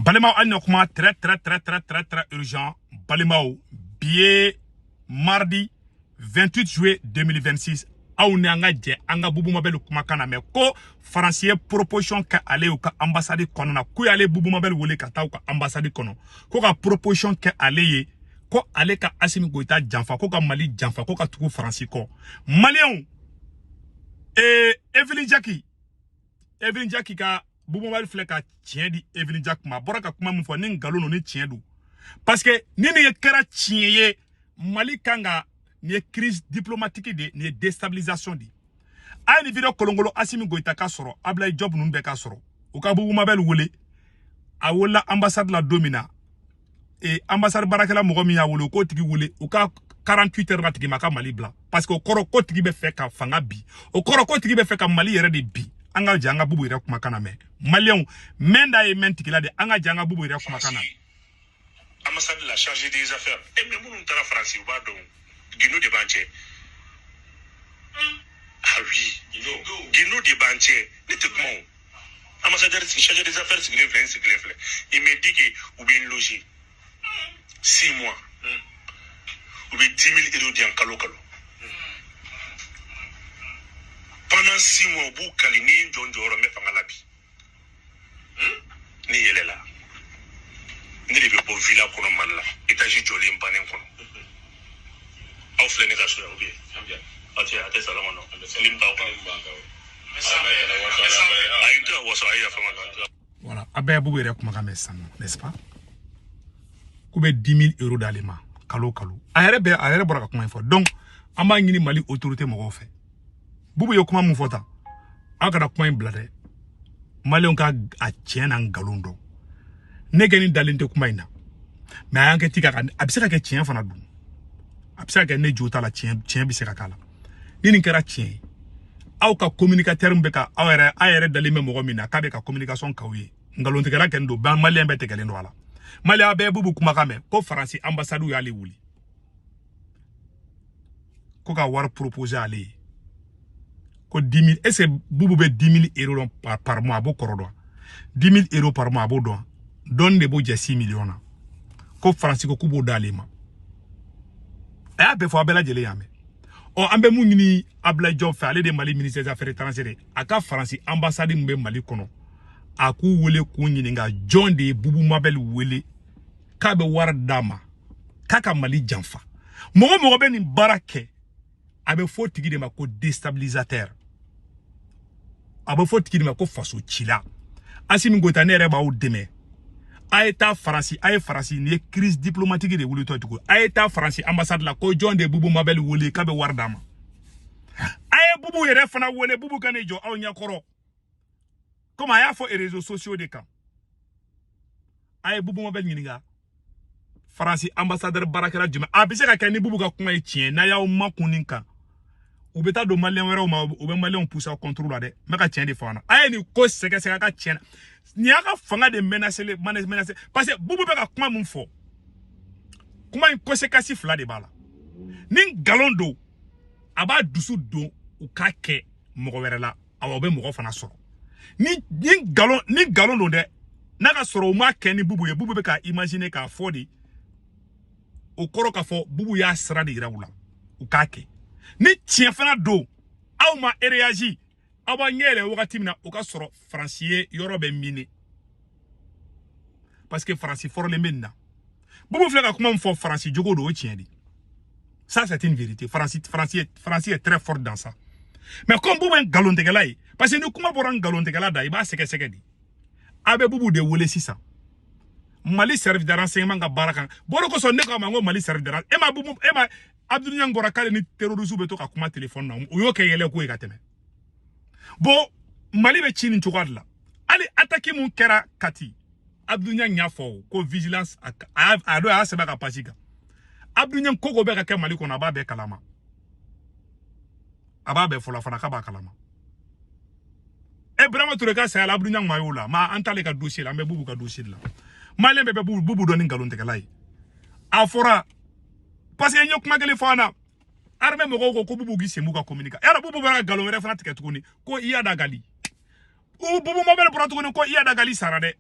Balimaw, an na kuma très très très très très très urgent. Balimaw, bi ye mardi 28 juillet 2026. Aw ni an ka jɛ an ka Bubu Mabel kumakan na mɛn ko Faransi ye proposition kɛ ale y'u ka ambassade kɔnɔ na, k'u y'ale Bubu Mabel wele ka taa u ka ambassade kɔnɔ, ko ka proposition kɛ ale ye, ko ale ka Assimi Goïta janfa, ko ka Mali janfa, ko ka tugu Faransi kɔ. Maliyɛnw, Evelyne Jackie, Evelyne Jackie ka Bubu Mabel filɛ ka tiɲɛ di Evelyne Jackie ma. A bɔra ka kuma min fɔ, ni nkalon don ni tiɲɛ don, parce que ni nin kɛra tiɲɛ ye, Mali kan ka nin ye crise diplomatique de, nin ye déstabilisation de. A ye nin vidéo kolonkolon, Assimi Goïta ka sɔrɔ, Ablaye Diop ninnu bɛɛ ka sɔrɔ, u ka Bubu Mabel wele. A wolola ambassade la don min na, ambassade baarakɛla mɔgɔ min y'a wele, u k'o tigi wele, u ka 48 heures la tigi ma ka Mali bila, parce que o kɔrɔ ko tigi bɛ fɛ ka fanga bi, o kɔrɔ ko tigi bɛ fɛ ka Mali yɛrɛ de bi. An ka jɛ an ka Bubu yɛrɛ kumakan na mɛn. Maliyɛnw, mɛn da ye mɛn tigila de. An ka jɛ an ka Bubu yɛrɛ kumakan na. Ambassade la chargée des affaires. Eh mais minnu taara Faransi, u b'a dɔn gundo de b'an cɛ. Ah oui, gundo de b'an cɛ. Ne tɛ kuma o. Ambassadeur chargé des affaires sigilen filɛ, n sigilen filɛ. Il me dit que u bɛ n loger 6 mois. U bɛ 10 000 euros di yan kalo kalo. Pendant 6 mois, u b'u kali ni n jɔ n jɔyɔrɔ, n bɛ fanga la bi. Ne yɛlɛla. Ne de bɛ bɔ villa kɔnɔ Mali la, étage jɔlen bannen kɔnɔ. Aw filɛ ne ka so yan ou bien? Aw tɛ, a tɛ salon kɔnɔ. Clim b'aw kan. Ayi, n tɛ ka waso, a ye yafa n ma. Voilà, a bɛɛ Bubu yɛrɛ kumakan mɛn sisan nɔ, n'est-ce pas? K'u bɛ 10 000 euros d'ale ma kalo kalo. A yɛrɛ bɛ, a yɛrɛ bɔra ka kuma in fɔ. Donc an b'a ɲini Mali autorité mɔgɔw fɛ. Bubu ye kuma min fɔ tan, aw kana kuma in bila dɛ. Maliyɛnw ka a tiɲɛ n'a nkalon dɔn. Ne kɛ ni dalen tɛ kuma in na, mais a y'an kɛ ti ka, a bɛ se ka kɛ tiɲɛ fana dun, a bɛ se ka kɛ ne jo t'a la, tiɲɛ tiɲɛ bɛ se ka k'a la. Ni nin kɛra tiɲɛ ye, aw ka communicateur min bɛ ka aw yɛrɛ, aw yɛrɛ dalen bɛ mɔgɔ min na k'a bɛ ka communication k'aw ye, nkalontigɛla kɛlen don, ban maliyɛn bɛɛ tigɛlen don a la. Maliyɛn bɛɛ Bubu kumakan mɛn ko Faransi ambassade y'ale wuli ko ka wari proposer ale ye, ko 10 000. Est ce que Bubu bɛ 10 000 euros dɔn par mois? A b'o kɔrɔ dɔn? 10 000 euros par mois, a b'o dɔn? Dɔɔni de b'o jɛ 6 millions na. Ko Faransi ko k'u b'o d'ale ma. A y'a bɛɛ fɔ, a bɛɛ lajɛlen y'a mɛn. Ɔ, an bɛ mun ɲini Ablaye Diop fɛ, ale de Mali ministère des affaires étrangères, a ka Faransi ambassade min bɛ Mali kɔnɔ, a k'u wele k'u ɲininka jɔn de ye Bubu Mabel wele k'a bɛ wari d'a ma k'a ka Mali janfa. Mɔgɔ mɔgɔ bɛ nin baara kɛ, a bɛ fɔ o tigi de ma ko déstabilisateur, a bɛ fɔ o tigi de ma ko faso cila. Assimi Goïta, ne yɛrɛ b'aw dɛmɛ. A ye taa Faransi, a ye Faransi, nin ye crise diplomatique de wulitɔ tugun. A ye taa Faransi ambassade la ko jɔn de ye Bubu Mabel wele k'a bɛ wari d'a ma. A ye Bubu yɛrɛ fana wele, Bubu ka n'i jɔ aw ɲɛkɔrɔ komi a y'a fɔ réseaux sociaux de kan. A ye Bubu Mabel ɲininka Faransi ambassadeur baarakɛla jumɛn. A bɛ se ka kɛ ni Bubu ka kuma ye tiɲɛ, n'a y'aw makun nin kan, u bɛ taa don maliyɛn wɛrɛw ma, u bɛ maliyɛnw pousser contre la dɛ. N bɛ ka tiɲɛ de fɔ an na. A ye nin ko sɛgɛsɛgɛ a ka tiɲɛ na. Nin y'a ka fanga de menacer, menacer, parce que Bubu bɛ ka kuma mun fɔ, kuma in conséquence fila de b'a la. Ni nkalon don, a b'a dusu don u k'a kɛ mɔgɔ wɛrɛ la, awa u bɛ mɔgɔ fana sɔrɔ. Ni nkalon don dɛ, n'a ka sɔrɔ u m'a kɛ ni Bubu ye, Bubu bɛ ka imaginer k'a fɔ de, o kɔrɔ k'a fɔ Bubu y'a sira de yira u la u k'a kɛ. Ni tiɲɛ fana don, aw ma réagi, aw b'a ɲɛ yɛlɛ wagati min na, o ka sɔrɔ Faransi ye yɔrɔ bɛ mine, parce que Faransi fɔrɔlen bɛ nin na. Bubu filɛ ka kuma min fɔ, Faransi jogo don, o tiɲɛ de. Ça, c'est une vérité. Faransi est très fort dans ça. Mais comme Bubu ye nkalontigɛla ye, parce que ni kuma bɔra nkalontigɛla da, i b'a sɛgɛsɛgɛ de. A bɛ Bubu de wele sisan. Mali service de renseignement ka baara kan bɔrɔ kosɔn, ne ko a ma n ko Mali service de e ma Bubu, e ma Abdou Niang bɔra k'ale ni terroriste bɛ to ka kuma téléphone na, u y'o kɛ yɛlɛ ko ye ka tɛmɛ. Bon, Mali bɛ ci nin cogoya de la. Hali attaque mun kɛra Kati, Abdou Niang y'a fɔ o ko vigilance, a a dɔn, a y'a sɛbɛn a ka page kan. Abdou Niang ko ko bɛ ka kɛ Mali kɔnɔ, a b'a bɛɛ kalama, a b'a bɛɛ fɔlɔ fana k'a b'a kalama. E Burama Touré ka saya la, Abdou Niang ma y'o la. Ma an t'ale ka dossier la, an bɛ Bubu ka dossier de la. Maliyɛn bɛɛ bɛ Bubu dɔn ni nkalontigɛla ye. A fɔra parce que n ye kuma kelen fɔ an na, armée mɔgɔw ko ko Bubu k'i sen b'u ka communiqué. Yala Bubu bɔra ka nkalon wɛrɛ fana tigɛ tuguni ko Iyad Ag Ghali. Bubu Mabel bɔra tuguni ko Iyad Ag Ghali sara dɛ.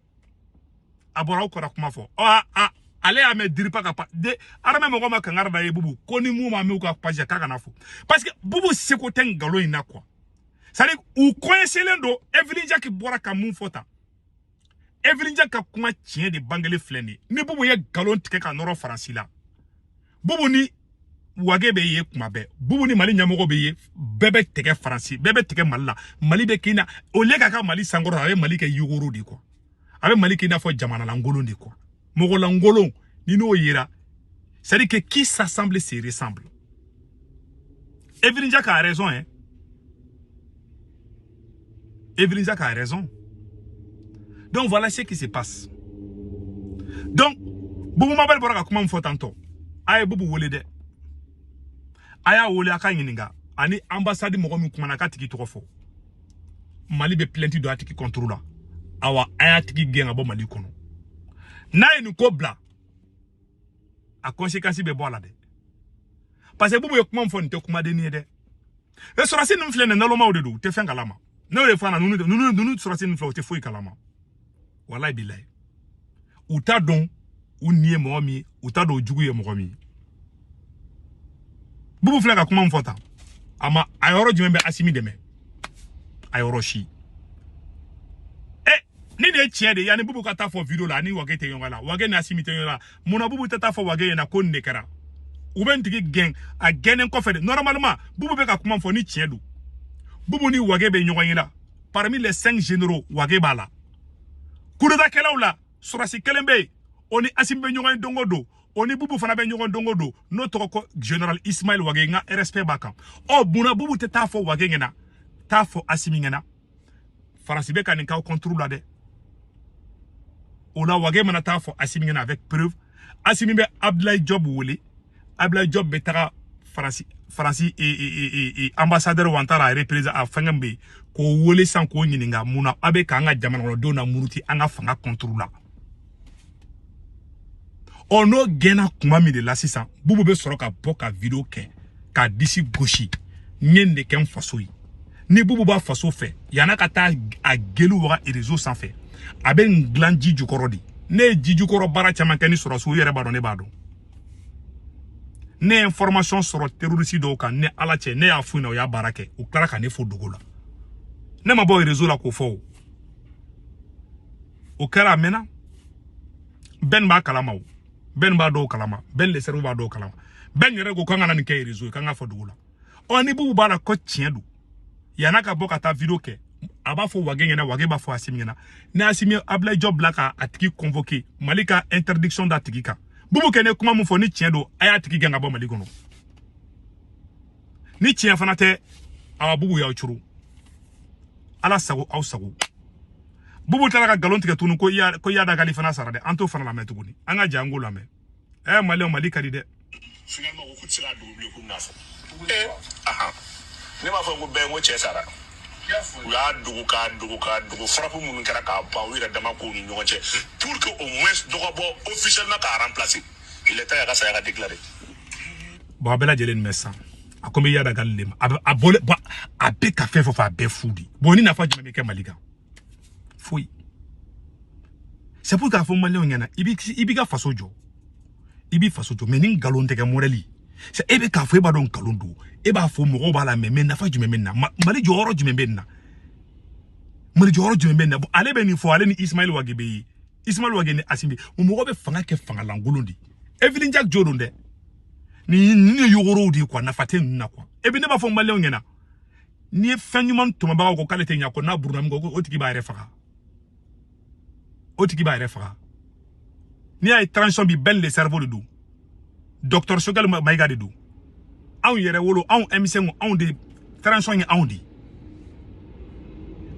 A bɔra aw kɔrɔ kuma fɔ. Ɔ a ale y'a mɛn DIRPA ka de armée mɔgɔ ma kangari da ye Bubu ko ni mun ma mɛn u ka page k'a kana fɔ, parce que Bubu seko tɛ nkalon in na quoi. C'est à dire u coincélen don. Evelyne Jacques bɔra ka mun fɔ tan? Evelyne Jacques ka kuma tiɲɛ de bangelen filɛ nin ye. Ni Bubu ye nkalon tigɛ ka nɔrɔ Faransi la, Bubu ni Wage bɛ ye kuma bɛɛ, Bubu ni Mali ɲɛmɔgɔ bɛ ye, bɛɛ bɛ tigɛ Faransi, bɛɛ bɛ tigɛ Mali la. Mali bɛ k'i na au lieu k'a ka Mali sankɔrɔ, a bɛ Mali kɛ yogoro de quoi. A bɛ Mali k'i n'a fɔ jamana lankolon de quoi, mɔgɔ lankolon. Ni n'o yera, c'est à dire que qui s'assemble se ressemble. Evelyne Jacques a raison, hein. Evelyne Jacques a raison. Donc voilà ce qui se passe. Donc Bubu Mabel bɔra ka kuma min fɔ tantôt, a ye Bubu wele dɛ, a y'a wele, a ka ɲininka ani ambassade mɔgɔ min kumana, k'a tigi tɔgɔ fɔ. Mali bɛ plainte don a tigi contre la. Awa, a y'a tigi gɛn ka bɔ Mali kɔnɔ. N'a ye nin ko bila, a conséquence bɛ bɔ a la dɛ, parce que Bubu ye kuma min fɔ, nin tɛ kumadenni ye dɛ. E sɔrɔsi ninnu filɛ nin, nalomaw de don, u tɛ fɛn kalama. N'o de fana, ninnu sɔrɔsi ninnu filɛ, u tɛ foyi kalama. Walayi bilayi, u t'a dɔn u nin ye mɔgɔ min ye, u t'a dɔn u jugu ye mɔgɔ min ye. Bubu filɛ ka kuma min fɔ tan, a ma a yɔrɔ jumɛn bɛ Asimi dɛmɛ? A yɔrɔ si. Ɛ, ni nin ye tiɲɛ de ye, yanni Bubu ka taa fɔ vidéo la, ani Wage tɛ ɲɔgɔn la, Wage ni Asimi tɛ ɲɔgɔn la, munna Bubu tɛ taa fɔ Wage ɲɛna ko nin de kɛra? U bɛ n tigi gɛn, a gɛnnen kɔfɛ de. Normalement Bubu bɛ ka kuma fɔ, ni tiɲɛ don, Bubu ni Wage bɛ ɲɔgɔn ye la. Parmi les cinq généraux, Wage b'a la. Coup d'état kɛlaw la, sɔrɔsi kelen bɛ yen, o ni Asimi bɛ ɲɔgɔn ye don o don, o ni Bubu fana bɛ ɲɔgɔn don o don, n'o tɔgɔ ko général Ismaël Wage. N ka respect b'a kan. Ɔ, munna Bubu tɛ taa fɔ Wage ɲɛna, taa fɔ Asimi ɲɛna, Faransi bɛ ka nin k'aw contre la dɛ? O la, Wage mana taa fɔ Asimi ɲɛna avec preuve, Asimi bɛ Abdoulaye Diop wele, Abdoulaye Diop bɛ taga Faransi ambassadeur Wantara a représentant a fɛngɛ bɛ yen, k'o wele sisan k'o ɲininka mun na a bɛ k'an ka jamana kɔnɔdenw na muruti an ka fanga contre la. Ɔ, n'o gɛnna kuma min de la sisan, Bubu bɛ sɔrɔ ka bɔ ka vidéo kɛ k'a disi gosi: n ye nin de kɛ n faso ye. Ni Bubu b'a faso fɛ, yan'a ka taa a gelu waga réseau sanfɛ, a bɛ nin dilan ji jukɔrɔ de. Ne ye ji jukɔrɔ baara caman kɛ ni sɔrɔsiw yɛrɛ b'a dɔn, ne b'a dɔn. Ne ye information sɔrɔ terroriste dɔw kan, ne Ala cɛ, ne y'a f'u ɲɛna, o y'a baara kɛ, u tilara ka ne fo dogo la. Ne ma bɔ réseau la k'o fɔ. O o kɛra, a mɛnna. Bɛn b'a kalama, o bɛn b'a dɔw kalama, bɛn le cerveau b'a dɔw kalama. Bɛn yɛrɛ ko k'an kana nin kɛ réseau ye, k'an ka fɔ dugu la. Ɔ, ni Bubu b'a la ko tiɲɛ don, yann'a ka bɔ ka taa vidéo kɛ, a b'a fɔ Wage ɲɛna, Wage b'a fɔ Asimi ɲɛna. Ni Asimi Abdoulaye Diop bila ka a tigi convoquer, Mali ka interdiction d'a tigi kan. Bubu kɛ ne kuma mun fɔ, ni tiɲɛ don, a y'a tigi gɛn ka bɔ Mali kɔnɔ. Ni tiɲɛ fana tɛ, awa, Bubu y'aw curu. Ala sago aw sago. Bubu taara ka nkalon tigɛ tuguni ko iya ko Iyad Ag Ghali fana sara dɛ. An t'o fana lamɛn tuguni, an ka jɛ an k'o lamɛn. Ɛ, Maliyɛnw, Mali ka di dɛ. Finalement ko k'u tɛ se k'a dogo bilen, k'u bɛna fɔ. Ee, ahan, ne m'a fɔ ko bɛɛ ko cɛ sara. U y'a dogo k'a dogo k'a dogo, frappe minnu kɛra k'a ban u yɛrɛ dama kow ni ɲɔgɔn cɛ, pour que au moins dɔ ka bɔ officiellement k'a remplacer. Il est temps a ka saya ka déclarer. Bon, a bɛɛ lajɛlen nin bɛ san, a ko n bɛ Iyad Ag Ghali de ma. A bɛ a bɔlen, bon, a bɛ ka fɛn fɛn fɔ, a bɛɛ fu de. Bon, ni nafa jumɛn bɛ kɛ Mali kan? Foyi. C'est pour k'a fɔ Maliyɛnw ɲɛna, i b'i ka faso jɔ, i b'i faso jɔ, mais ni nkalon tɛ kɛ modèle. C'est e bɛ k'a fɔ, e b'a dɔn nkalon don, e b'a fɔ, mɔgɔw b'a la, mais nafa jumɛn bɛ nin na? Mali jɔyɔrɔ jumɛn bɛ nin na? Mali jɔyɔrɔ jumɛn bɛ nin na? Bon, ale bɛ nin fɔ, ale ni Ismaël Wage bɛ ye, Ismaël Wage ni Asimi, mɔgɔ bɛ fanga kɛ fanga lankolon de. Evelyne Jacques jo don dɛ. Nin ye yogorow de ye quoi, nafa tɛ ninnu na quoi. Et puis ne b'a fɔ Maliyɛnw ɲɛna, n'i ye fɛn ɲuman tɔmɔbagaw ko k'ale tɛ ɲa ko n'a buruna min kɔ, o tigi b'a yɛrɛ faga, o tigi b'a yɛrɛ faga. N'i y'a ye transition bi, Ben le cerveau de don, docteur Choguel Maïga de don, anw yɛrɛ wolo, anw M5, anw de transition ye, anw de.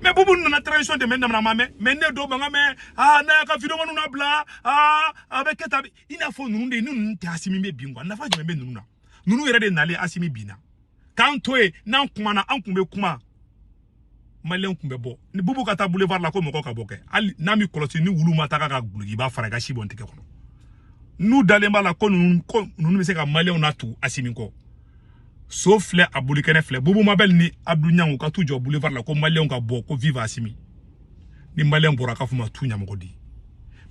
Mais Bubu nana transition dɛmɛ damina ma mɛn, mais ne dɔw mankan mɛn, aa, n'a y'a ka vidéo minnu bila, aa, a bɛ kɛ tan, i n'a fɔ ninnu de, ni ninnu tɛ, Asimi bɛ bin quoi. Nafa jumɛn bɛ ninnu na? Ninnu yɛrɛ de nalen, Asimi binna k'an to yen. N'an kumana, an kun bɛ kuma, Maliyɛnw kun bɛ bɔ. Ni Bubu ka taa boulevard la ko mɔgɔw ka bɔ kɛ, hali n'a mi kɔlɔsi, ni wulu ma taga ka guloki fara i ka si bɔn tigɛ kɔnɔ. N'u dalen b'a la ko ninnu bɛ se ka Maliyɛnw na tugu Asimi kɔ, so filɛ, a bolikɛnɛ filɛ. Bubu Mabel ni Abdou Niang ka t'u jɔ boulevard la ko Maliyɛnw ka bɔ, ko vive Asimi. Ni Maliyɛn bɔra, k'a fɔ ma t'u ɲɛmɔgɔ di.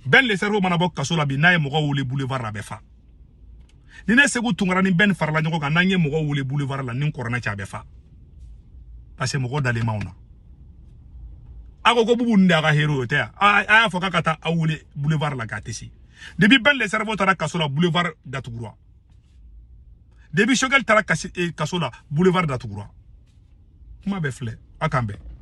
Ben le Cerveau mana bɔ kaso la bi, n'a ye mɔgɔw wele boulevard la, a bɛ fa. Ni ne Segu Tunkara ni Ben farala ɲɔgɔn kan, n'an ye mɔgɔw wele boulevard la, ni kɔrɔnɛ cɛ, a bɛ fa, parce que mɔgɔ dalen m'anw na. A ko ko Bubu nin de y'a ka héros ye, o tɛ yan. A y'a fɔ k'a ka taa aw wele boulevard la, k'a tɛ se. Depuis Ben le Cerveau taara kaso la, boulevard datugura. Depuis Choguel taara kaso la, boulevard datugura. Kuma bɛɛ filɛ, a k'an bɛn.